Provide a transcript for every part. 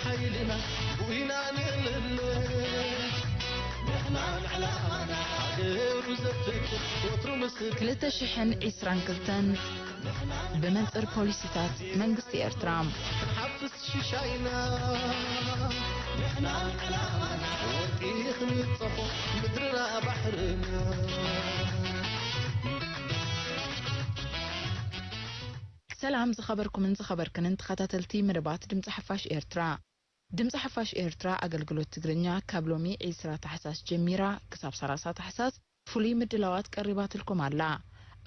ሓይልና ጉኢና ንእልል። ንሕና ንዕላማና ሃገሩ ዘፍቅር ወትሩ ምስክር። ክልተ ሽሕን ዕስራን ክልተን ብመንጽር ፖሊሲታት መንግስቲ ኤርትራ። ክንሓፍስ ሽሻይና ንሕና ንዕላማና ወርቂ ክንጸፎ ምድርና ባሕርና። ሰላም ዝኸበርኩምን ዝኸበርክንን ተኸታተልቲ መደባት ድምፂ ሓፋሽ ኤርትራ። ድምፂ ሓፋሽ ኤርትራ ኣገልግሎት ትግርኛ ካብ ሎሚ ዕስራ ታሕሳስ ጀሚራ ክሳብ ሰላሳ ታሕሳስ ፍሉይ ምድላዋት ቀሪባትልኩም ኣላ።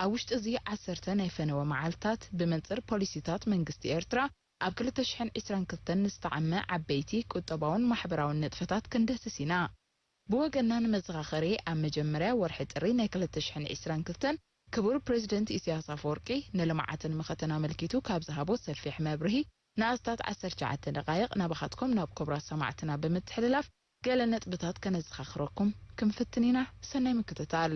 ኣብ ውሽጢ እዚ ዓሰርተ ናይ ፈነወ መዓልታት ብመንፅር ፖሊሲታት መንግስቲ ኤርትራ ኣብ ክልተ ሽሕን ዕስራን ክልተን ንዝተዓመ ዓበይቲ ቁጠባውን ማሕበራውን ንጥፈታት ክንድህስስ ኢና። ብወገንና ንመዘኻኸሪ ኣብ መጀመርያ ወርሒ ጥሪ ናይ ክልተ ሽሕን ዕስራን ክልተን ክቡር ፕሬዚደንት ኢሳያስ ኣፈወርቂ ንልምዓትን መኸተን ኣመልኪቱ ካብ ዝሃቦ ሰፊሕ መብርሂ ንኣስታት ዓሰርተ ትሽዓተ ደቓይቕ ናባኻትኩም ናብ ክቡራት ሰማዕትና ብምትሕልላፍ ገለ ነጥብታት ከነዘኻኽረኩም ክንፍትን ኢና። ሰናይ ምክትታል።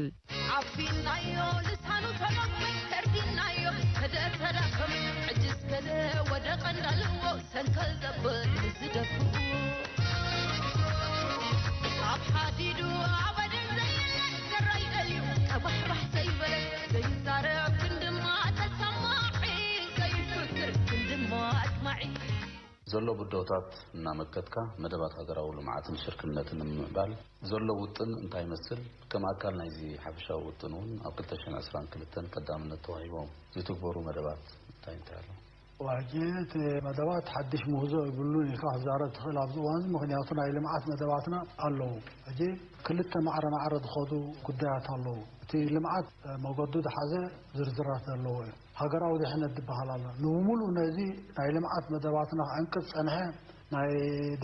ዓቢናዮ ልሳኑ ተማኽመ ከርዲናዮ ከደ ተዳከመ ሕጅስ ከደ ወደ ቀንዳልዎ ሰንከል ዘብል ዝደፍኡ ኣብ ሓዲዱ ኣበደን ዘይለ ዘራይ ደልዩ ቀባሕባሕ ዘይበለ ዘይዛረብ ክንድማ ተሰማዒ ዘይፍክር ክንድማ ኣድማዒ ዘሎ ብድሆታት እናመከትካ መደባት ሃገራዊ ልምዓትን ሽርክነትን ንምምዕባል ዘሎ ውጥን እንታይ ይመስል? ከም ኣካል ናይዚ ሓፈሻዊ ውጥን እውን ኣብ ክልተ ሽሕን ዕስራን ክልተን ቀዳምነት ተዋሂቦም ዝትግበሩ መደባት እንታይ እንታይ ኣለዉ? ሕጂ እቲ መደባት ሓድሽ ምህዞ ይብሉን ኢልካ ክዛረብ ትኽእል ኣብዚ እዋን እዚ፣ ምኽንያቱ ናይ ልምዓት መደባትና ኣለዉ። ሕጂ ክልተ ማዕረ ማዕረ ዝኸዱ ጉዳያት ኣለዉ። እቲ ልምዓት መገዱ ዝሓዘ ዝርዝራት ዘለዎ እዩ። ሃገራዊ ድሕነት ዝበሃል ኣሎ። ንምሉእ ነዚ ናይ ልምዓት መደባትና ክዕንቅፍ ዝጸንሐ ናይ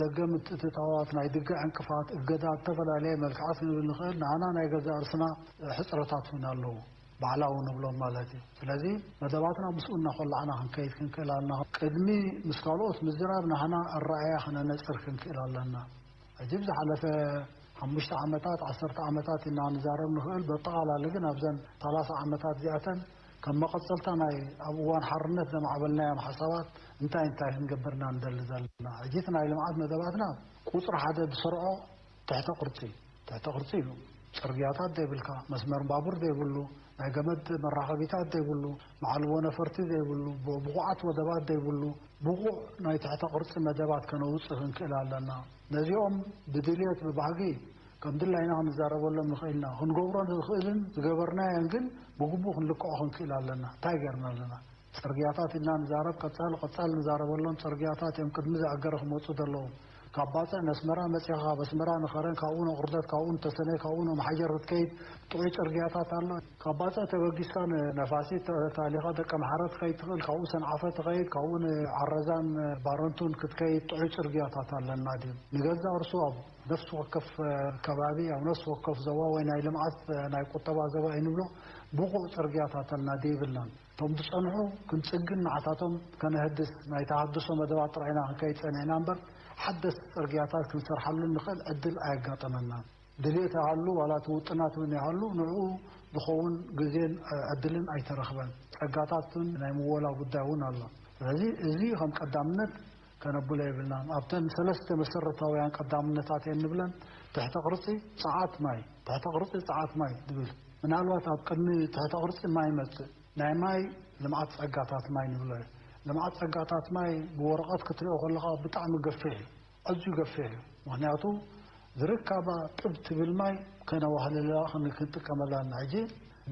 ደገ ምትእትታዋት፣ ናይ ደገ ዕንቅፋት፣ እገዳ፣ ዝተፈላለየ መልክዓት ክንብል ንኽእል። ንዓና ናይ ገዛእ ርእስና ሕጽረታት እውን ኣለዉ፣ ባዕላዊ ንብሎም ማለት እዩ። ስለዚ መደባትና ምስኡ እናኾላዕና ክንከይድ ክንክእል ኣለና። ቅድሚ ምስ ካልኦት ምዝራብ ናህና ኣረኣእያ ከነነጽር ክንክእል ኣለና። ሕጂ ብዝሓለፈ ሓሙሽተ ዓመታት፣ ዓሰርተ ዓመታት ኢና ንዛረብ ንኽእል። በጠቓላሊ ግን ኣብዘን ሰላሳ ዓመታት እዚኣተን ከም መቐጸልታ ናይ ኣብ እዋን ሓርነት ዘማዕበልናዮም ሓሳባት እንታይ እንታይ ክንገብር ኢና ንደሊ ዘለና? ሕጂ እቲ ናይ ልምዓት መደባትና ቁጽሪ ሓደ ዝሰርዖ ትሕተ ቅርጺ፣ ትሕተ ቅርጺ እዩ። ጽርግያታት ዘይብልካ፣ መስመር ባቡር ዘይብሉ፣ ናይ ገመድ መራኸቢታት ዘይብሉ፣ መዓልቦ ነፈርቲ ዘይብሉ፣ ብ-፣ ብቑዓት ወደባት ዘይብሉ፣ ብቑዕ ናይ ትሕተ ቅርጺ መደባት ከነውጽእ ክንክእል ኣለና። ነዚኦም ብድልየት ብባህጊ ከም ድላይና ክንዛረበሎም ንኽእል ኢና። ክንገብሮ ንኽእልን ዝገበርናዮን ግን ብግቡእ ክንልክዖ ክንክእል ኣለና። እንታይ ገይርና ኣለና? ጽርግያታት ኢልና ንዛረብ፣ ቀጻሊ ቀጻሊ ንዛረበሎም ጽርግያታት እዮም ቅድሚ ዝኣገረ ክመጹ ዘለዎም። ካብ ባጽዕ ነስመራ መጺኻ፣ ካብ ኣስመራ ንኸረን፣ ካብኡ ንቑርደት፣ ካብኡ ንተሰነይ፣ ካብኡ ንመሓጀር ክትከይድ ጥዑይ ጽርግያታት ኣሎ። ካብ ባጽዕ ተበጊስካ ንነፋሲት ተታሊኻ ደቀምሓረ ትኸይድ ትኽእል፣ ካብኡ ሰንዓፈ ትኸይድ፣ ካብኡ ንዓረዛን ባረንቱን ክትከይድ ጥዑይ ጽርግያታት ኣለና ድዩ? ንገዛእ ርእሱ ኣብ ነፍሲ ወከፍ ከባቢ፣ ኣብ ነፍሲ ወከፍ ዞባ ወይ ናይ ልምዓት ናይ ቁጠባ ዞባ እዩ ንብሎ ብቑዕ ጽርግያታት ኣለና ድዩ ይብልናን። እቶም ዝጸንሑ ክንጽግን ንዓታቶም ከነህድስ ናይ ተሃድሶ መደባት ጥራይና ክንከይድ ጸኒሕና እምበር፣ ሓደስቲ ጽርግያታት ክንሰርሓሉ ንኽእል ዕድል ኣየጋጠመናን። ድልየት ይሃሉ ዋላ እቲ ውጥናት እውን ይሃሉ፣ ንዕኡ ዝኸውን ግዜን ዕድልን ኣይተረኽበን። ጸጋታትን ናይ ምወላ ጉዳይ እውን ኣሎ። ስለዚ እዚ ከም ቀዳምነት ከነብሎ የብልናን። ኣብተን ሰለስተ መሰረታውያን ቀዳምነታት እየን ንብለን፣ ትሕተ ቅርጺ፣ ጸዓት ማይ። ትሕተ ቅርጺ፣ ጸዓት ማይ ንብል። ምናልባት ኣብ ቅድሚ ትሕተ ቅርጺ ማይ ይመጽእ። ናይ ማይ ልምዓት ጸጋታት ማይ ንብሎ እዩ። ልምዓት ጸጋታት ማይ ብወረቐት ክትሪኦ ከለኻ ብጣዕሚ ገፊሕ እዩ፣ ኣዝዩ ገፊሕ እዩ። ምኽንያቱ ዝርካባ ጥብ ትብል ማይ ከነዋህልላ ክን-፣ ክንጥቀመላ ኣለና። ሕጂ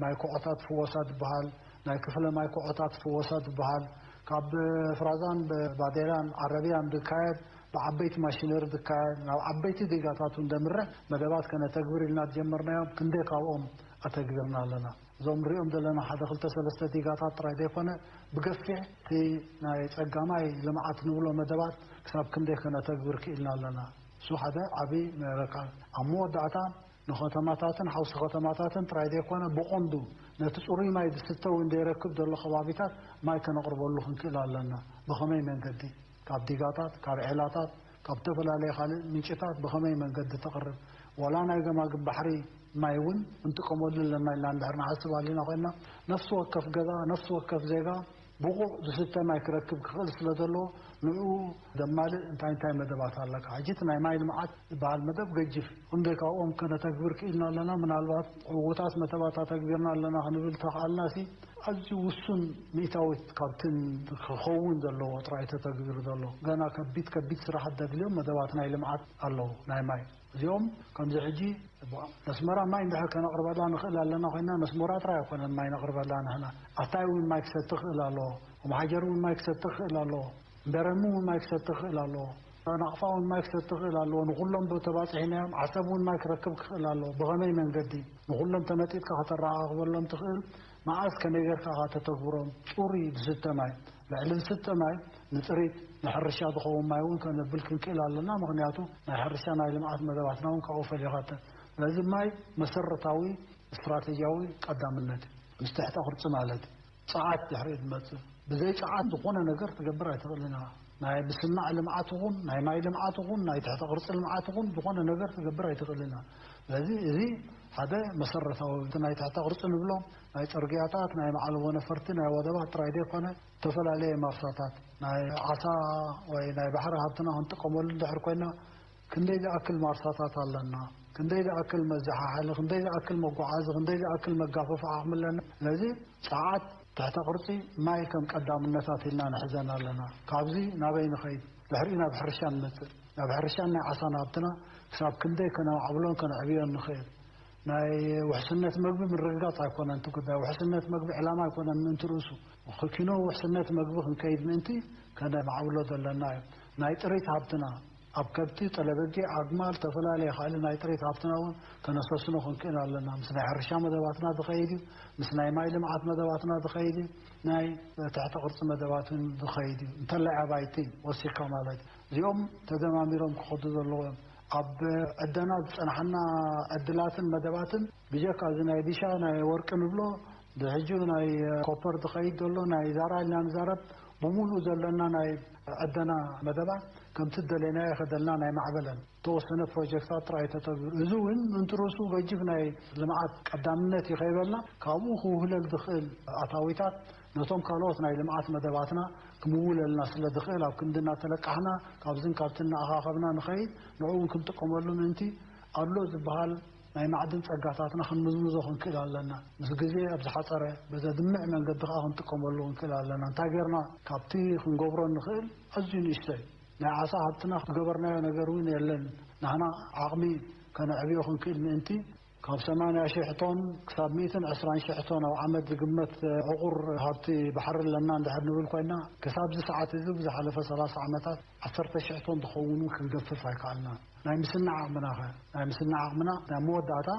ማይ ኮዖታት ፍወሳ ዝበሃል፣ ናይ ክፍለ ማይ ኮዖታት ፍወሳ ዝበሃል፣ ካብ ፍራዛን ብ-፣ ባዴላን ዓረብያን ዝካየድ፣ ብዓበይቲ ማሽነሪ ዝካየድ፣ ናብ ዓበይቲ ዲጋታት እውን ዘምርሕ መደባት ከነተግብር ኢልና ዝጀመርናዮም ክንደይ ካብኦም ኣተግቢርና ኣለና? እዞም ንሪኦም ዘለና ሓደ ክልተ ሰለስተ ዲጋታት ጥራይ ዘይኮነ፣ ብገፊሕ እቲ ናይ ጸጋማይ ልምዓት ንብሎ መደባት ክሳብ ክንደይ ከነተግብር ክኢልና ኣለና? እሱ ሓደ ዓቢ መለካ። ኣብ መወዳእታ ንኸተማታትን ሓውሲ ከተማታትን ጥራይ ዘይኮነ፣ ብቐንዱ ነቲ ጽሩይ ማይ ዝስተ እውን ዘይረክብ ዘሎ ከባቢታት ማይ ከነቕርበሉ ክንክእል ኣለና። ብኸመይ መንገዲ? ካብ ዲጋታት፣ ካብ ዔላታት፣ ካብ ዝተፈላለየ ካልእ ምንጭታት ብኸመይ መንገዲ ተቕርብ? ዋላ ናይ ገማግም ባሕሪ ማይ እውን ክንጥቀመሉ ኣለና ኢልና እንድሕር ንሓስብ ኣሊና ኮይንና፣ ነፍሲ ወከፍ ገዛ፣ ነፍሲ ወከፍ ዜጋ ብቑዕ ዝስተ ማይ ክረክብ ክኽእል ስለ ዘለዎ፣ ንዕኡ ዘማልእ እንታይ እንታይ መደባት ኣለካ? ሕጂ እቲ ናይ ማይ ልምዓት ዝበሃል መደብ ገጅፍ፣ ክንደይ ካብኦም ከነተግብር ክኢልና ኣለና? ምናልባት ዕዉታት መደባት ኣተግቢርና ኣለና ክንብል ተኽኣልና ሲ፣ ኣዝዩ ውሱን ሚእታዊት ካብትን ክኸውን ዘለዎ ጥራይ ተተግቢሩ ዘሎ። ገና ከቢድ ከቢድ ስራሓት ዘድልዮም መደባት ናይ ልምዓት ኣለዉ፣ ናይ ማይ። እዚኦም ከምዚ ሕጂ ነስመራ ማይ እንድሕር ከነቕርበላ ንኽእል ኣለና ኮይና፣ ነስመራ ጥራይ ኣይኮነን ማይ ነቕርበላ ንሕና። ኣታይ እውን ማይ ክሰቲ ክእል ኣለዎ፣ ወመሓጀር እውን ማይ ክሰቲ ክእል ኣለዎ፣ በረሚ እውን ማይ ክሰቲ ክእል ኣለዎ፣ ናቕፋ እውን ማይ ክሰቲ ክእል ኣለዎ። ንኹሎም ዶ ተባፂሒናዮም? ዓሰብ እውን ማይ ክረክብ ክኽእል ኣለዎ። ብኸመይ መንገዲ? ንኹሎም ተመጢጥካ ከተረኻኽበሎም ትኽእል? መዓስ ከመይ ጌርካ ኢኻ ተተግብሮም? ጽሩይ ዝስተ ማይ፣ ልዕሊ ዝስተ ማይ ንጥሪት ንሕርሻ ዝኸውን ማይ እውን ከነብል ክንክእል ኣለና። ምኽንያቱ ናይ ሕርሻ ናይ ልምዓት መደባትና እውን ካብኡ ፈሊኻተ። ስለዚ ማይ መሰረታዊ ስትራተጂያዊ ቀዳምነት እዩ። ምስ ትሕተ ቅርጺ ማለት እዩ። ጸዓት ድሕሪኡ ዝመጽእ። ብዘይ ጸዓት ዝኾነ ነገር ትገብር ኣይትኽእልን ኢኻ። ናይ ምስናዕ ልምዓት ይኹን፣ ናይ ማይ ልምዓት ይኹን፣ ናይ ትሕተ ቅርጺ ልምዓት ይኹን፣ ዝኾነ ነገር ትገብር ኣይትኽእልን ኢኻ። ስለዚ እዚ ሓደ መሰረታዊ፣ እቲ ናይ ትሕተ ቅርጺ ንብሎ፣ ናይ ጽርግያታት፣ ናይ መዓለቦ ነፈርቲ፣ ናይ ወደባት ጥራይ ዘይኮነ፣ ዝተፈላለየ ማርሳታት፣ ናይ ዓሳ ወይ ናይ ባሕሪ ሃብትና ክንጥቀመሉ እንድሕር ኮይና፣ ክንደይ ዝኣክል ማርሳታት ኣለና፣ ክንደይ ዝኣክል መዘሓሓሊ፣ ክንደይ ዝኣክል መጓዓዚ፣ ክንደይ ዝኣክል መጋፈፊ ዓቕሚ ኣለና። ስለዚ ጸዓት፣ ትሕተ ቅርጺ፣ ማይ ከም ቀዳምነታት ኢልና ንሕዘን ኣለና። ካብዚ ናበይ ንኸይድ? ድሕሪኡ ናብ ሕርሻ ንመጽእ። ናብ ሕርሻን ናይ ዓሳን ሃብትና ክሳብ ክንደይ ከነማዕብሎን ከነዕብዮን ንኽእል? ናይ ውሕስነት መግቢ ምርግጋጽ ኣይኮነን እቲ ጉዳይ። ውሕስነት መግቢ ዕላማ ኣይኮነን ምእንቲ ርእሱ። ኪኖ ውሕስነት መግቢ ክንከይድ ምእንቲ ከነማዕብሎ ዘለና እዩ። ናይ ጥሪት ሃብትና፣ ኣብ ከብቲ፣ ጠለበጊ፣ ኣግማል፣ ዝተፈላለየ ካልእ ናይ ጥሪት ሃብትና እውን ከነሰስኖ ክንክእል ኣለና። ምስ ናይ ሕርሻ መደባትና ዝኸይድ እዩ፣ ምስ ናይ ማይ ልምዓት መደባትና ዝኸይድ እዩ፣ ናይ ትሕተ ቅርጺ መደባትን ዝኸይድ እዩ። እንተላይ ኣባይቲ ወሲካ ማለት እዩ። እዚኦም ተደማሚሮም ክኸዱ ዘለዎም። ኣብ ዕደና ዝጸናሕና ዕድላትን መደባትን ብጀካ እዚ ናይ ቢሻ ናይ ወርቂ ንብሎ፣ ብሕጂ ናይ ኮፐር ዝኸይድ ዘሎ ናይ ዛራ ኢልና ንዛረብ፣ ብምሉእ ዘለና ናይ ዕደና መደባት ከምቲ ዝደለናዮ ከደልና ናይ ማዕበለን ተወሰነ ፕሮጀክታት ጥራይ ተተግብሩ። እዚ እውን ምእንቲ ርእሱ ገጅፍ ናይ ልምዓት ቀዳምነት እዩ ከይበልና፣ ካብኡ ክውህለል ዝኽእል ኣታዊታት ነቶም ካልኦት ናይ ልምዓት መደባትና ክምውለልና ስለ ዝኽእል፣ ኣብ ክንዲ እናተለቃሕና ካብዝን ካብትን እናኣኻኸብና ንኸይድ፣ ንዕኡ እውን ክንጥቀመሉ ምእንቲ ኣሎ ዝበሃል ናይ ማዕድን ጸጋታትና ክንምዝምዞ ክንክእል ኣለና። ምስ ግዜ ኣብ ዝሓጸረ ብዘድምዕ መንገዲ ከኣ ክንጥቀመሉ ክንክእል ኣለና። እንታይ ጌርና ካብቲ ክንገብሮ ንኽእል ኣዝዩ ንእሽቶ እዩ። ናይ ዓሳ ሃብትና ዝገበርናዮ ነገር እውን የለን። ንሕና ዓቕሚ ከነዕብዮ ክንክእል ምእንቲ ካብ ሰማንያ ሽሕ ቶን ክሳብ ሚእትን ዕስራን ሽሕ ቶን ኣብ ዓመት ዝግመት ዕቑር ሃብቲ ባሕሪ ኣለና እንድሕር ንብል ኮይና፣ ክሳብ እዚ ሰዓት እዚ ብዝሓለፈ ሰላሳ ዓመታት ዓሰርተ ሽሕ ቶን ዝኸውን እውን ክንገፍፍ ኣይከኣልናን። ናይ ምስናዕ ዓቕምና ኸ? ናይ ምስናዕ ዓቕምና ናይ መወዳእታ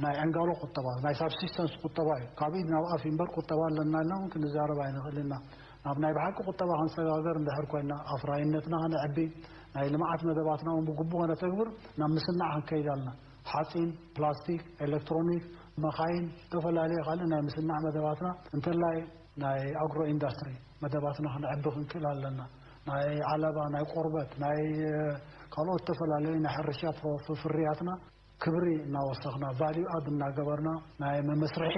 ናይ ዕንጋሎ ቁጠባ፣ ናይ ሳብሲስተንስ ቁጠባ እዩ። ካብ ኢድ ናብ ኣፍ እምበር ቁጠባ ኣለና ኢልና እውን ክንዛረብ ኣይንኽእል ኢና። ናብ ናይ ብሓቂ ቁጠባ ክንሰጋገር እንድሕር ኮይና፣ ኣፍራይነትና ከነዕቢ፣ ናይ ልምዓት መደባትና እውን ብግቡእ ከነተግብር ናብ ምስናዕ ክንከይድ ኣለና። ሓፂን፣ ፕላስቲክ፣ ኤሌክትሮኒክ፣ መኻይን፣ ዝተፈላለዩ ካልእ ናይ ምስናዕ መደባትና፣ እንተላይ ናይ ኣግሮ ኢንዳስትሪ መደባትና ክነዕቢ ክንክእል ኣለና። ናይ ዓለባ፣ ናይ ቆርበት፣ ናይ ካልኦት ዝተፈላለዩ ናይ ሕርሻ ፕሮ-፣ ፍርያትና ክብሪ እናወሰኽና፣ ቫልዩ ኣድ እናገበርና፣ ናይ መመስርሒ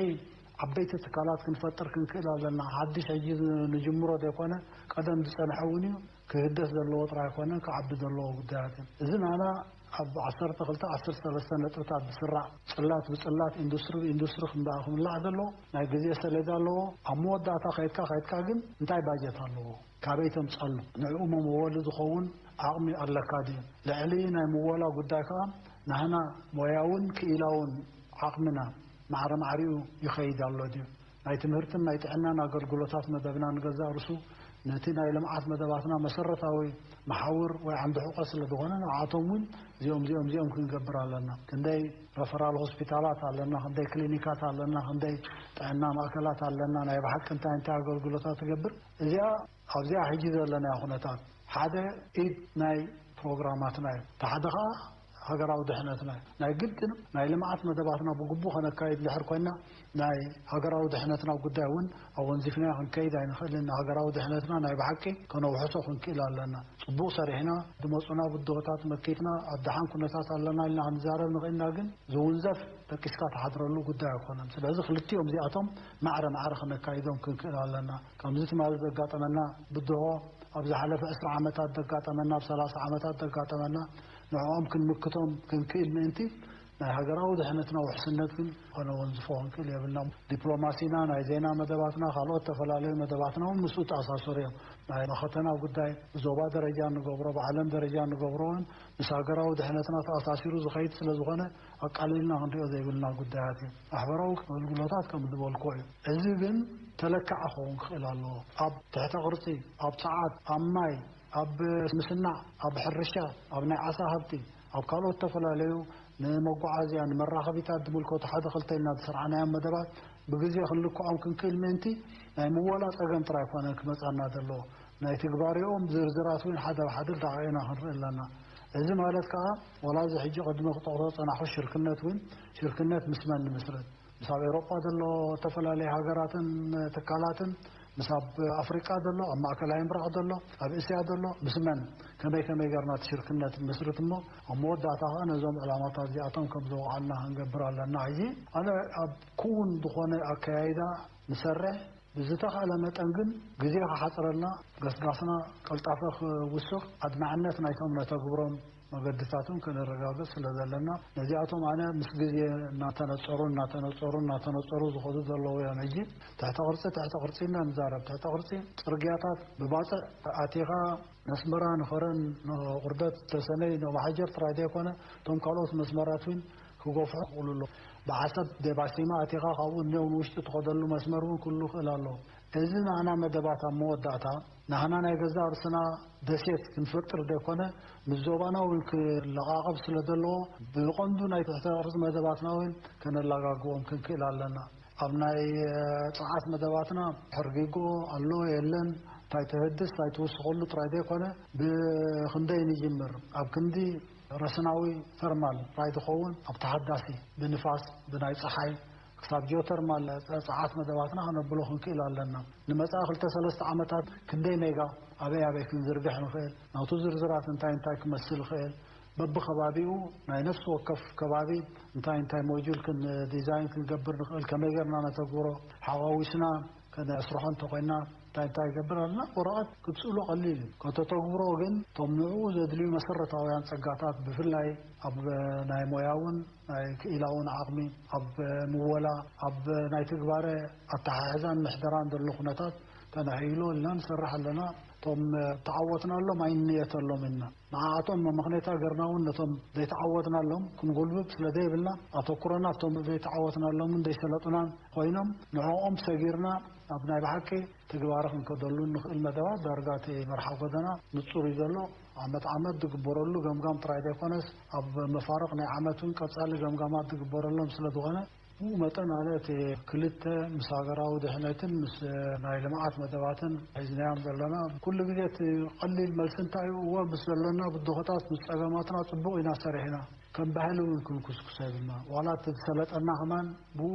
ዓበይቲ ትካላት ክንፈጥር ክንክእል ኣለና። ሓድሽ ሕጂ ንጅምሮ ዘይኮነ፣ ቀደም ዝጸንሐ እውን እዩ። ክህደስ ዘለዎ ጥራይ ኣይኮነን፣ ክዓቢ ዘለዎ ጉዳያት እዩ። እዚ ናና ኣብ ዓሰርተ ክልተ ዓሰርተ ሰለስተ ነጥብታት ዝስራዕ፣ ጽላት ብጽላት፣ ኢንዱስትሪ ብኢንዱስትሪ ክምላ-፣ ክምላዕ ዘለዎ ናይ ግዜ ሰሌዳ ኣለዎ። ኣብ መወዳእታ ከይድካ ከይድካ ግን እንታይ ባጀት ኣለዎ? ካበይ ተምጻሉ? ንዕኡ መመወሊ ዝኸውን ዓቕሚ ኣለካ ድዩ? ልዕሊ ናይ ምወላ ጉዳይ ከኣ ናህና ሞያውን ክኢላውን ዓቕምና ማዕረ ማዕሪኡ ይኸይድ ኣሎ ድዩ? ናይ ትምህርትን ናይ ጥዕናን ኣገልግሎታት መደብና ንገዛእ ርእሱ ነቲ ናይ ልምዓት መደባትና መሰረታዊ መሓውር ወይ ዓንዲ ሕቖ ስለ ዝኾነ፣ ንዓቶም እውን እዚኦም፣ እዚኦም፣ እዚኦም ክንገብር ኣለና። ክንደይ ረፈራል ሆስፒታላት ኣለና፣ ክንደይ ክሊኒካት ኣለና፣ ክንደይ ጥዕና ማእከላት ኣለና፣ ናይ ብሓቂ እንታይ እንታይ ኣገልግሎታት ትገብር? እዚኣ ኣብዚኣ ሕጂ ዘለናዮ ኩነታት ሓደ ኢድ ናይ ፕሮግራማትና እዩ። እቲ ሓደ ኸኣ ሃገራዊ ድሕነትና እዩ። ናይ ግድን ናይ ልምዓት መደባትና ብግቡእ ከነካይድ እንድሕር ኮይና፣ ናይ ሃገራዊ ድሕነትና ጉዳይ እውን ኣወንዚፍና ክንከይድ ኣይንኽእልን። ሃገራዊ ድሕነትና ናይ ብሓቂ ከነውሕሶ ክንክእል ኣለና። ጽቡቕ ሰሪሕና፣ ዝመጹና ብድሆታት መኪትና፣ ኣብ ደሓን ኩነታት ኣለና ኢልና ክንዛረብ ንኽእልና፣ ግን ዝውንዘፍ ደቂስካ ትሓድረሉ ጉዳይ ኣይኮነን። ስለዚ ክልቲኦም እዚኣቶም ማዕረ ማዕረ ከነካይዶም ክንክእል ኣለና። ከምዚ ትማሊ ዘጋጠመና ብድሆ፣ ኣብ ዝሓለፈ ዕስራ ዓመታት ዘጋጠመና፣ ኣብ ሰላሳ ዓመታት ዘጋጠመና፣ ንዕኦም ክንምክቶም ክንክእል ምእንቲ፣ ናይ ሃገራዊ ድሕነትና ውሕስነት ግን ከነወንዝፎ ክንክእል የብልና። ዲፕሎማሲና፣ ናይ ዜና መደባትና፣ ካልኦት ተፈላለዩ መደባትና እውን ምስኡ ተኣሳሰሩ እዮም። ናይ መኸተና ጉዳይ ብዞባ ደረጃ እንገብሮ፣ ብዓለም ደረጃ እንገብሮ እውን ምስ ሃገራዊ ድሕነትና ተኣሳሲሩ ዝኸይድ ስለ ዝኾነ፣ ኣቃሊልና ክንሪኦ ዘይብልና ጉዳያት እዩ። ማሕበራዊ ኣገልግሎታት ከም ዝበልኩ እዩ። እዚ ግን ተለካዕ ክኸውን ክኽእል ኣለዎ። ኣብ ትሕተ ቅርጺ፣ ኣብ ጸዓት፣ ኣብ ማይ፣ ኣብ ምስናዕ፣ ኣብ ሕርሻ፣ ኣብ ናይ ዓሳ ሃብቲ፣ ኣብ ካልኦት ዝተፈላለዩ ንመጓዓዝያ፣ ንመራኸቢታት ዝምልከቱ ሓደ ክልተ ኢልና ዝሰርዓናዮም መደባት ብግዜ ክንልክዖም ክንክእል ምእንቲ፣ ናይ ምወላ ጸገም ጥራይ ኮነ ክመጻና ዘለዎ፣ ናይ ትግባሬኦም ዝርዝራት እውን ሓደ ብሓደ ዳዕዒና ክንርኢ ኣለና። እዚ ማለት ከኣ፣ ዋላ እዚ ሕጂ ቅድሚ ክጠቕሶ ዝጸናሕኩ ሽርክነት እውን፣ ሽርክነት ምስ መን ንምስርት? ምስ ኣብ ኤውሮጳ ዘሎ ዝተፈላለዩ ሃገራትን ትካላትን፣ ምስ ኣብ ኣፍሪቃ ዘሎ፣ ኣብ ማእከላይ ምብራቕ ዘሎ፣ ኣብ እስያ ዘሎ፣ ምስ መን፣ ከመይ ከመይ ጌርና እቲ ሽርክነት ንመስርት እሞ፣ ኣብ መወዳእታ ኸኣ ነዞም ዕላማታት እዚኣቶም ከም ዘውዓልና ክንገብር ኣለና። ሕጂ ኣነ ኣብ ክውን ዝኾነ ኣከያይዳ ንሰርሕ፣ ብዝተኻእለ መጠን ግን ግዜ ክሓጽረልና፣ ገስጋስና ቀልጣፈ ክውስኽ፣ ኣድማዕነት ናይቶም ነተግብሮም መገድታትን ከነረጋግጽ ስለ ዘለና፣ ነዚኣቶም ኣነ ምስ ግዜ እናተነጸሩ፣ እናተነጸሩ፣ እናተነጸሩ ዝኸዱ ዘለዉ እዮም። ሕጂ ትሕተ ቅርጺ፣ ትሕተ ቅርጺ ኢና ንዛረብ። ትሕተ ቅርጺ ጽርግያታት ብባጽዕ ኣቲኻ ነስመራ፣ ንኸረን፣ ንቁርደት፣ ተሰነይ፣ ንኦማሓጀር ጥራይ ዘይኮነ፣ እቶም ካልኦት መስመራት እውን ክገፍሑ ክኽእሉ ኣለዉ። ብዓሰብ ደባሲማ ኣቲኻ ካብኡ እኒኦ ንውሽጢ ትኸደሉ መስመር እውን ክህሉ ይኽእል ኣሎ። እዚ ናህና መደባት ኣብ መወዳእታ ናህና ናይ ገዛእ ርእስና ደሴት ክንፈጥር ዘይኮነ፣ ምስ ዞባና እውን ክለቓቐብ ስለ ዘለዎ፣ ብቐንዱ ናይ ትሕተ ቅርጺ መደባትና እውን ከነለጋግቦም ክንክእል ኣለና። ኣብ ናይ፣ እ፣ ጸዓት መደባትና ሕርጊጎ ኣሎ የለን፣ እንታይ ተህድስ፣ እንታይ ትውስኸሉ ጥራይ ዘይኮነ፣ ብኽንደይ ንጅምር፣ ኣብ ክንዲ ረስናዊ ተርማል ጥራይ ዝኸውን፣ ኣብ ተሓዳሲ ብንፋስ፣ ብናይ ጸሓይ፣ ክሳብ ጂኦተርማል ጸዓት መደባትና ከነብሎ ክንክእል ኣለና። ንመጻኢ ክልተ ሰለስተ ዓመታት ክንደይ ሜጋ ኣበይ ኣበይ ክንዝርግሕ ንኽእል፣ ናቱ ዝርዝራት እንታይ እንታይ ክመስል ይኽእል፣ በብኸባቢኡ ናይ ነፍሲ ወከፍ ከባቢ እንታይ እንታይ ሞጁል ክን-፣ ዲዛይን ክንገብር ንኽእል፣ ከመይ ጌርና ነተግብሮ፣ ሓዋዊስና ከነስርሖ እንተኾይና እንታይ እንታይ ይገብር ኣለና፣ ወረቐት ክትስእሎ ቀሊል እዩ። ከተተግብሮ ግን እቶም ንዕኡ ዘድልዩ መሰረታውያን ጸጋታት፣ ብፍላይ ኣብ ናይ ሞያውን ናይ ክኢላውን ዓቕሚ፣ ኣብ ምወላ፣ ኣብ ናይ ትግባረ ኣተሓሕዛን ምሕደራን ዘሎ ኩነታት ተነህይሎ ኢልና ንሰርሕ ኣለና። እቶም ተዓወትናሎም ኣይንንየተሎም ኢና። ንዓኣቶም መመኽነይታ ገርና እውን ነቶም ዘይተዓወትናሎም ክንጉልብብ ስለ ዘይብልና፣ ኣተኩሮና ኣብቶም ዘይተዓወትናሎምን ዘይሰለጡናን ኮይኖም፣ ንዕኦም ሰጊርና ኣብ ናይ ብሓቂ ትግባረ ክንከደሉ ንኽእል መደባት ዳርጋ እቲ መርሓ ጎደና ንጹር እዩ ዘሎ። ዓመት ዓመት ዝግበረሉ ገምጋም ጥራይ ዘይኮነስ፣ ኣብ መፋርቕ ናይ ዓመት እውን ቀጻሊ ገምጋማት ዝግበረሎም ስለ ዝኾነ፣ ብኡ መጠን ኣነ እቲ ክልተ ምስ ሃገራዊ ድሕነትን ምስ ናይ ልምዓት መደባትን ሒዝናዮም ዘለና፣ ኩሉ ግዜ እቲ ቀሊል መልሲ እንታይ እዩ? እወ፣ ምስ ዘለና ብድሆታት፣ ምስ ጸገማትና ጽቡቕ ኢና ሰሪሕና። ከም ባህሊ እውን ክንኩስኩሶ የብልና። ዋላ እቲ ዝሰለጠና ከማን ብኡ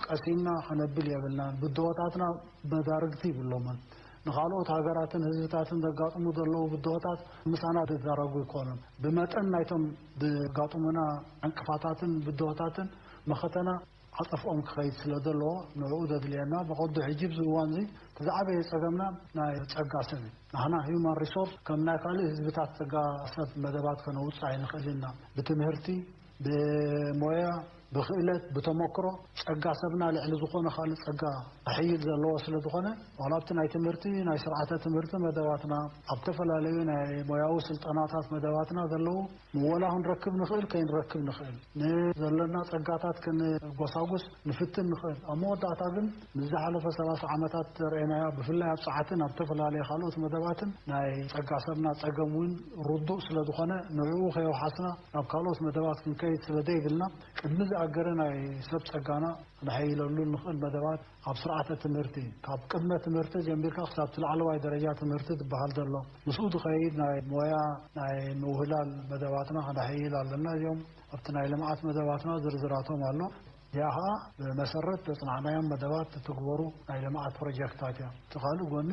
ቀሲንና ከነብል የብልናን። ብድሆታትና መዳርግቲ ይብሎምን። ንኻልኦት ሃገራትን ህዝብታትን ዘጋጥሙ ዘለዉ ብድሆታት ምሳና ዝዳረጉ ይኮኑን። ብመጠን ናይቶም ዘጋጥሙና ዕንቅፋታትን ብድሆታትን መኸተና ዓጸፍኦም ክኸይድ ስለ ዘለዎ፣ ንዕኡ ዘድልየና ብቐንዱ ሕጂ ኣብዚ እዋን እዚ እቲ ዝዓበየ ጸገምና ናይ ጸጋ ሰብ እዩ። ንሕና ሂዩማን ሪሶርስ ከም ናይ ካልእ ህዝብታት ጸጋ ሰብ መደባት ከነውጽእ ኣይንኽእልን ኢና። ብትምህርቲ፣ ብሞያ፣ ብኽእለት፣ ብተመክሮ ጸጋ ሰብና ልዕሊ ዝኾነ ካልእ ጸጋ ክሕይል ዘለዎ ስለ ዝኾነ፣ ዋላ ኣብቲ ናይ ትምህርቲ፣ ናይ ስርዓተ ትምህርቲ መደባትና፣ ኣብ ዝተፈላለዩ ናይ ሞያዊ ስልጠናታት መደባትና ዘለዉ ምወላ ክንረክብ ንኽእል፣ ከይንረክብ ንኽእል፣ ንዘለና ጸጋታት ክንጎሳጉስ ንፍትን ንኽእል። ኣብ መወዳእታ ግን ምስ ዝሓለፈ ሰላሳ ዓመታት ዘርእናዮ፣ ብፍላይ ኣብ ጸዓትን ኣብ ዝተፈላለዩ ካልኦት መደባትን ናይ ጸጋ ሰብና ጸገም እውን ርዱእ ስለ ዝኾነ፣ ንዕኡ ከየውሓስና ናብ ካልኦት መደባት ክንከይድ ስለ ዘይብልና፣ ቅድሚ እዚ ሃገረ ናይ ሰብ ጸጋና ክነሐይለሉ ንኽእል መደባት ኣብ ስርዓተ ትምህርቲ፣ ካብ ቅድመ ትምህርቲ ጀሚርካ ክሳብ እቲ ላዕለዋይ ደረጃ ትምህርቲ ዝበሃል ዘሎ፣ ምስኡ ዝኸይድ ናይ ሞያ ናይ ምውህላል መደባትና ክነሐይል ኣለና። እዚኦም ኣብቲ ናይ ልምዓት መደባትና ዝርዝራቶም ኣሎ። እዚኣ ኸዓ ብመሰረት ዘጽናዕናዮም መደባት ትትግበሩ ናይ ልምዓት ፕሮጀክታት እዮም። እቲ ካልእ ጎኒ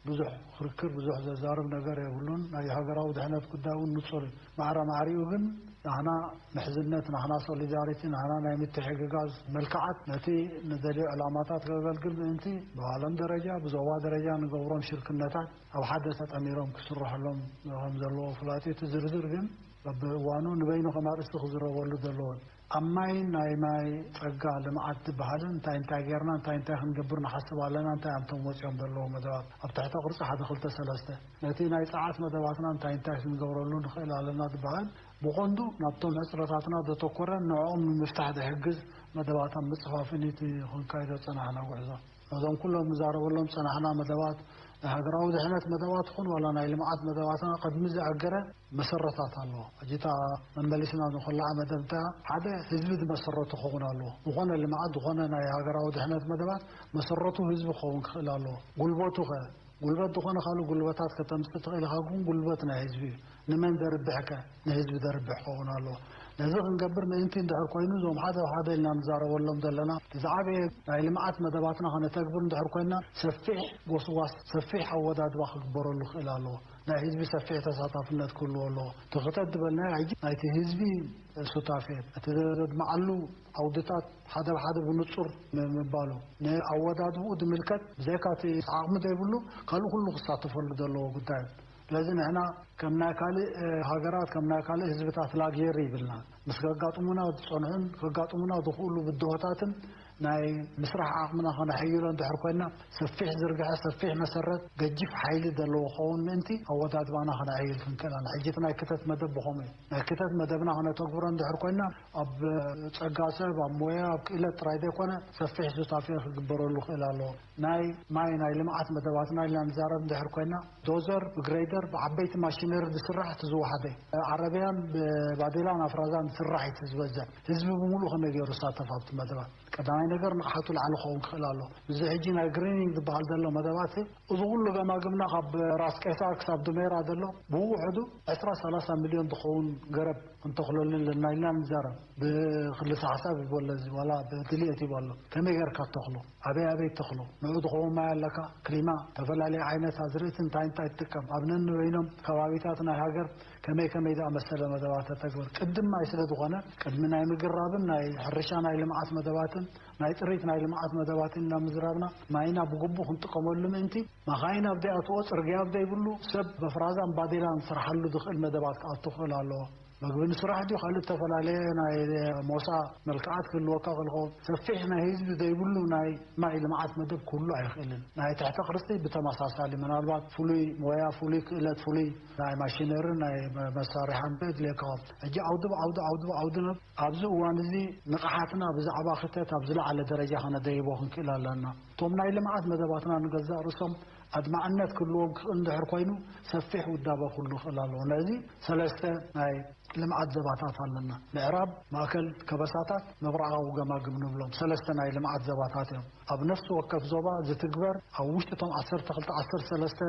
ብዙሕ ክርክር፣ ብዙሕ ዘዛርብ ነገር የብሉን። ናይ ሃገራዊ ድሕነት ጉዳይ እውን ንጹር እዩ። ማዕረ ማዕሪኡ ግን ናህና ምሕዝነት፣ ናህና ሶሊዳሪቲ፣ ናህና ናይ ምትሕግጋዝ መልክዓት ነቲ ንደልዮ ዕላማታት ከገልግል ምእንቲ ብዓለም ደረጃ፣ ብዞባ ደረጃ ንገብሮም ሽርክነታት ኣብ ሓደ ተጠሚሮም ክስረሐሎም ከም ዘለዎ ፍላጥ እዩ። እቲ ዝርዝር ግን በብእዋኑ ንበይኑ ከም ኣርእስቲ ክዝረበሉ ዘለዎን ኣብ ማይ ናይ ማይ ጸጋ ልምዓት ዝበሃልን እንታይ እንታይ ጌርና እንታይ እንታይ ክንገብር ንሓስብ ኣለና፣ እንታይ ኣንቶም ወጺኦም ዘለዉ መደባት ኣብ ትሕተ ቅርጺ ሓደ ክልተ ሰለስተ ነቲ ናይ ጸዓት መደባትና እንታይ እንታይ ክንገብረሉ ንኽእል ኣለና ዝበሃል ብቐንዱ ናብቶም ሕጽረታትና ዘተኮረ ንዕኦም ንምፍታሕ ዝሕግዝ መደባት ኣብ ምጽፋፍን እቲ ክንካይዶ ጸናሕና ጉዕዞ። ነዞም ኩሎም ንዛረበሎም ጸናሕና መደባት ናይ ሃገራዊ ድሕነት መደባት ይኹን ዋላ ናይ ልምዓት መደባትና ቅድሚ ዝኣገረ መሰረታት ኣለዎ። ሕጂ እታ መመሊስና ንኸላዓ መደብ እንታይ እያ? ሓደ ህዝቢ ዝመሰረቱ ክኸውን ኣለዎ። ዝኾነ ልምዓት፣ ዝኾነ ናይ ሃገራዊ ድሕነት መደባት መሰረቱ ህዝቢ ክኸውን ክኽእል ኣለዎ። ጉልበቱ ኸ? ጉልበት ዝኾነ ካልእ ጉልበታት ከተምጽእ ትኽእል ኢኻ፣ ግን ጉልበት ናይ ህዝቢ እዩ። ንመን ዘርብሕ ከ? ንህዝቢ ዘርብሕ ክኸውን ኣለዎ። ነዚ ክንገብር ምእንቲ እንድሕር ኮይኑ እዞም ሓደ ሓደ ኢልና ንዛረበሎም ዘለና እቲ ዝዓበየ ናይ ልምዓት መደባትና ከነተግብር እንድሕር ኮይና ሰፊሕ ጎስጓስ፣ ሰፊሕ ኣወዳድባ ክግበረሉ ክእል ኣለዎ። ናይ ህዝቢ ሰፊሕ ተሳታፍነት ክህልዎ ኣለዎ። ትኽተት ዝበልናዮ ሕጂ ናይቲ ህዝቢ ሱታፌ እቲ ዘድምዓሉ ዓውድታት ሓደ ብሓደ ብንጹር ም-፣ ምባሉ ንኣወዳድብኡ ዝምልከት ብዘይካ እቲ ዓቕሚ ዘይብሉ ካልእ ኩሉ ክሳተፈሉ ዘለዎ ጉዳይ እዩ። ስለዚ ንሕና ከም ናይ ካልእ፣ እ፣ ሃገራት፣ ከም ናይ ካልእ ህዝብታት ላግየር ይብልና። ምስ ከጋጥሙና ዝጸንሑን ከጋጥሙና ዝኽእሉ ብድሆታትን ናይ ምስራሕ ዓቕምና ከነሐይሎ እንድሕር ኮይና ሰፊሕ ዝርግሐ፣ ሰፊሕ መሰረት፣ ገጂፍ ሓይሊ ዘለዎ ክኸውን ምእንቲ ኣወዳድባና ከነዐይል ክንክእል ኣለና። ሕጂ እቲ ናይ ክተት መደብ ብኸምኡ እዩ። ናይ ክተት መደብና ከነተግብሮ እንድሕር ኮይና ኣብ ጸጋ ሰብ፣ ኣብ ሞያ፣ ኣብ ክእለት ጥራይ ዘይኮነ ሰፊሕ ሱታፌ ክግበረሉ ክእል ኣለዎ። ናይ ማይ ናይ ልምዓት መደባትና ኢልና ንዛረብ እንድሕር ኮይና ዶዘር ብግሬደር ብዓበይቲ ማሽነሪ ዝስራሕ እቲ ዝወሓደ እዩ። ዓረብያን ብባዴላን ኣፍራዛን ዝስራሕ እዩ እቲ ዝበዝሕ። ህዝቢ ብምሉእ ከመይ ገይሩ ይሳተፍ ኣብቲ መደባት? ቀዳማይ ነገር ንቕሓቱ ላዕሊ ክኸውን ክኽእል ኣሎ። እዚ ሕጂ ናይ ግሪኒንግ ዝበሃል ዘሎ መደባት እዚ ኩሉ ገማግምና ካብ ራስ ቄሳር ክሳብ ዱሜራ ዘሎ ብውሕዱ ዕስራ ሰላሳ ሚልዮን ዝኸውን ገረብ ክንተኽለሉ ኣለና ኢልና ንዛረብ። ብክልሰ ሓሳብ ይበሎ እዚ ዋላ ብድልየት ይበሎ። ከመይ ጌርካ ትተኽሎ? ኣበይ ኣበይ ትተኽሎ? ንዑ ዝኸውን ማይ ኣለካ? ክሊማ፣ ተፈላለየ ዓይነት ኣዝርእቲ እንታይ እንታይ ትጥቀም? ኣብ ነንበይኖም ከባቢታት ናይ ሃገር ከመይ ከመይ ዝኣመሰለ መደባት ተተግብር? ቅድም ማይ ስለ ዝኾነ ቅድሚ ናይ ምግራብን ናይ ሕርሻ ናይ ልምዓት መደባትን ናይ ጥሪት ናይ ልምዓት መደባትን ናብ ምዝራብና ማይና ብግቡእ ክንጥቀመሉ ምእንቲ መኻይን ኣብ ዘይኣትዎ፣ ጽርግያ ኣብ ዘይብሉ፣ ሰብ በፍራዛን ባዴላን ዝስርሓሉ ዝኽእል መደባት ክኣቱ ክኽእል ኣለዎ። መግቢ ንስራሕ ድዩ ካልእ ዝተፈላለየ ናይ ሞሳ መልክዓት ክህልወካ ክልኾ ሰፊሕ ናይ ህዝቢ ዘይብሉ ናይ ማይ ልምዓት መደብ ክህሉ ኣይኽእልን። ናይ ትሕተ ቅርጺ ብተመሳሳሊ ምናልባት ፍሉይ ሞያ፣ ፍሉይ ክእለት፣ ፍሉይ ናይ ማሽነሪ ናይ መሳርሓን የድልየካ። ሕጂ ዓውዲ ብዓውዲ ዓውዲ ብዓውዲ ናብ ኣብዚ እዋን እዚ ንቕሓትና ብዛዕባ ክተት ኣብ ዝለዓለ ደረጃ ከነደይቦ ክንክእል ኣለና። እቶም ናይ ልምዓት መደባትና ንገዛእ ርእሶም ኣድማዕነት ክህልዎም ክኽእል እንድሕር ኮይኑ ሰፊሕ ውዳበ ክህሉ ይኽእል ኣለዎ። ነዚ ሰለስተ ናይ ልምዓት ዘባታት ኣለና። ምዕራብ፣ ማእከል፣ ከበሳታት፣ ምብራቓዊ ገማግም ንብሎም ሰለስተ ናይ ልምዓት ዘባታት እዮም። ኣብ ነፍሲ ወከፍ ዞባ ዝትግበር ኣብ ውሽጢ እቶም ዓሰርተ ክልተ ዓሰርተ ሰለስተ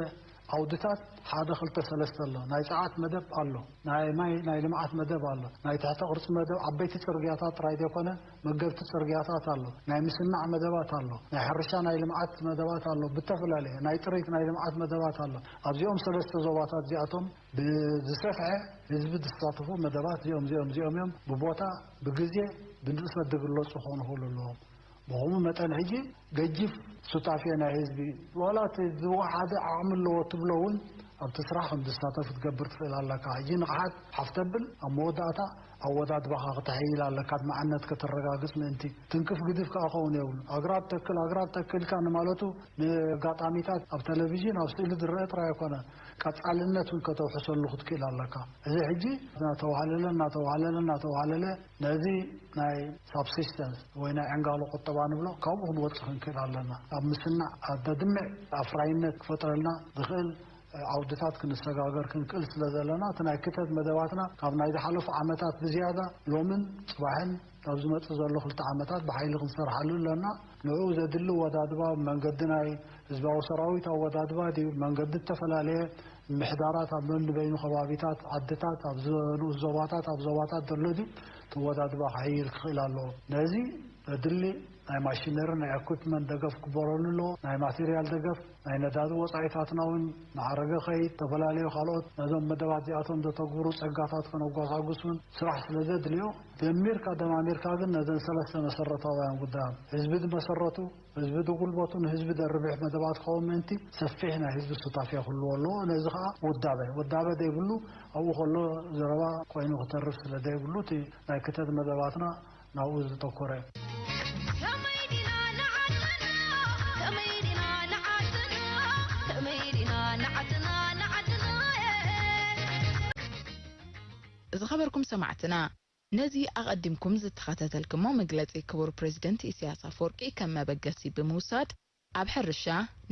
ዓውድታት ሓደ ክልተ ሰለስተ ኣሎ። ናይ ጸዓት መደብ ኣሎ። ናይ ማይ ናይ ልምዓት መደብ ኣሎ። ናይ ትሕተ ቅርጺ መደብ ዓበይቲ ጽርግያታት ጥራይ ዘይኮነ መገብቲ ጽርግያታት ኣሎ። ናይ ምስናዕ መደባት ኣሎ። ናይ ሕርሻ ናይ ልምዓት መደባት ኣሎ። ብተፈላለየ ናይ ጥሪት ናይ ልምዓት መደባት ኣሎ። ኣብዚኦም ሰለስተ ዞባታት እዚኣቶም ብዝሰፍሐ ህዝቢ ዝሳተፉ መደባት እዚኦም፣ እዚኦም፣ እዚኦም እዮም። ብቦታ፣ ብግዜ፣ ብንጥፈት ዝግለጹ ክኾኑ ክኽእሉ ኣለዎም። ብኸምኡ መጠን ሕጂ ገጂፍ ሱታፌ ናይ ህዝቢ ዋላ እቲ ዝወሓደ ዓቕሚ ኣለዎ ትብሎ እውን ኣብቲ ስራሕ ከም ዝሳተፍ ክትገብር ትኽእል ኣለካ። ሕጂ ንቕሓት ሓፍ ተብል ኣብ መወዳእታ ኣወዳድባኻ ክተሐይል ኣለካ፣ ኣድማዕነት ከተረጋግጽ ምእንቲ። ትንክፍ ግድፍ ከኣ ክኸውን የብሉ። ኣግራብ ተክል፣ ኣግራብ ተክል ኢልካ ንማለቱ ንኣጋጣሚታት ኣብ ቴሌቪዥን ኣብ ስእሊ ዝረአ ጥራይ ኣይኮነ፣ ቀጻልነት እውን ከተውሕሰሉ ክትክእል ኣለካ። እዚ ሕጂ እናተዋህለለ፣ እናተዋህለለ፣ እናተዋህለለ ነዚ ናይ ሳብሲስተንስ ወይ ናይ ዕንጋሎ ቁጠባ ንብሎ ካብኡ ክንወጽእ ክንክእል ኣለና። ኣብ ምስናዕ ኣብ ዘድምዕ ኣፍራይነት ክፈጥረልና ዝኽእል ዓውድታት ክንሰጋገር ክንክእል ስለ ዘለና፣ እቲ ናይ ክተት መደባትና ካብ ናይ ዝሓለፉ ዓመታት ብዝያዳ ሎምን ጽባሕን ካብ ዝመጽእ ዘሎ ክልተ ዓመታት ብሓይሊ ክንሰርሓሉ ኣለና። ንዕኡ ዘድሊ ኣወዳድባ፣ መንገዲ ናይ ህዝባዊ ሰራዊት ኣወዳድባ ድዩ፣ መንገዲ ዝተፈላለየ ምሕዳራት ኣብ ነንበይኑ ከባቢታት፣ ዓድታት፣ ኣብ ንኡስ ዞባታት፣ ኣብ ዞባታት ዘሎ ድዩ፣ እቲ ኣወዳድባ ክሕይል ክኽእል ኣለዎ። ነዚ ዘድሊ ናይ ማሽነሪ፣ ናይ ኤኩፕመንት ደገፍ ክግበረሉ ኣለዎ። ናይ ማቴሪያል ደገፍ፣ ናይ ነዳዲ ወጻኢታትና እውን ማዕረገ ከይድ፣ ዝተፈላለዩ ካልኦት ነዞም መደባት እዚኣቶም ዘተግብሩ ጸጋታት ከነጓሳጉስ እውን ስራሕ ስለ ዘድልዮ፣ ደሚርካ ደማሚርካ ግን ነዘን ሰለስተ መሰረታውያን ጉዳያት፣ ህዝቢ ዝመሰረቱ፣ ህዝቢ ዝጉልበቱ፣ ንህዝቢ ዘርብሕ መደባት ክኸውን ምእንቲ ሰፊሕ ናይ ህዝቢ ሱታፌ ክህልዎ ኣለዎ። ነዚ ከዓ ውዳበ፣ ውዳበ ዘይብሉ ኣብኡ ከሎ ዘረባ ኮይኑ ክተርፍ ስለ ዘይብሉ፣ እቲ ናይ ክተት መደባትና ናብኡ ዝተኮረ። ከመይ ዲና ንዓድና? ከመይ ዲና ንዓድና? ከመይ ዲና ንዓድና? ንዓድና? ዝኸበርኩም ሰማዕትና፣ ነዚ ኣቐዲምኩም ዝተኸታተልኩሞ መግለጺ ክቡር ፕሬዝደንት ኢሳያስ ኣፈወርቂ ከም መበገሲ ብምውሳድ፣ ኣብ ሕርሻ፣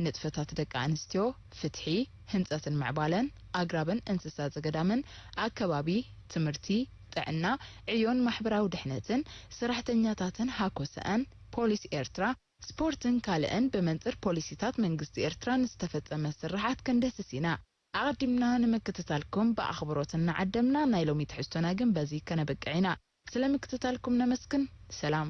ንጥፈታት ደቂ ኣንስትዮ፣ ፍትሒ፣ ህንጸትን ምዕባለን፣ ኣግራብን እንስሳ ዘገዳምን፣ ኣከባቢ፣ ትምህርቲ፣ ጥዕና፣ ዕዮን ማሕበራዊ ድሕነትን፣ ሰራሕተኛታትን ሃኮሰኣን፣ ፖሊስ ኤርትራ፣ ስፖርትን ካልእን ብመንጽር ፖሊሲታት መንግስቲ ኤርትራ ንዝተፈጸመ ስርሓት ክንድህስስ ኢና። ኣቐዲምና ንምክትታልኩም ብኣኽብሮት እናዓደምና፣ ናይ ሎሚ ትሕዝቶና ግን በዚ ከነበቅዕ ኢና። ስለ ምክትታልኩም ነመስግን። ሰላም።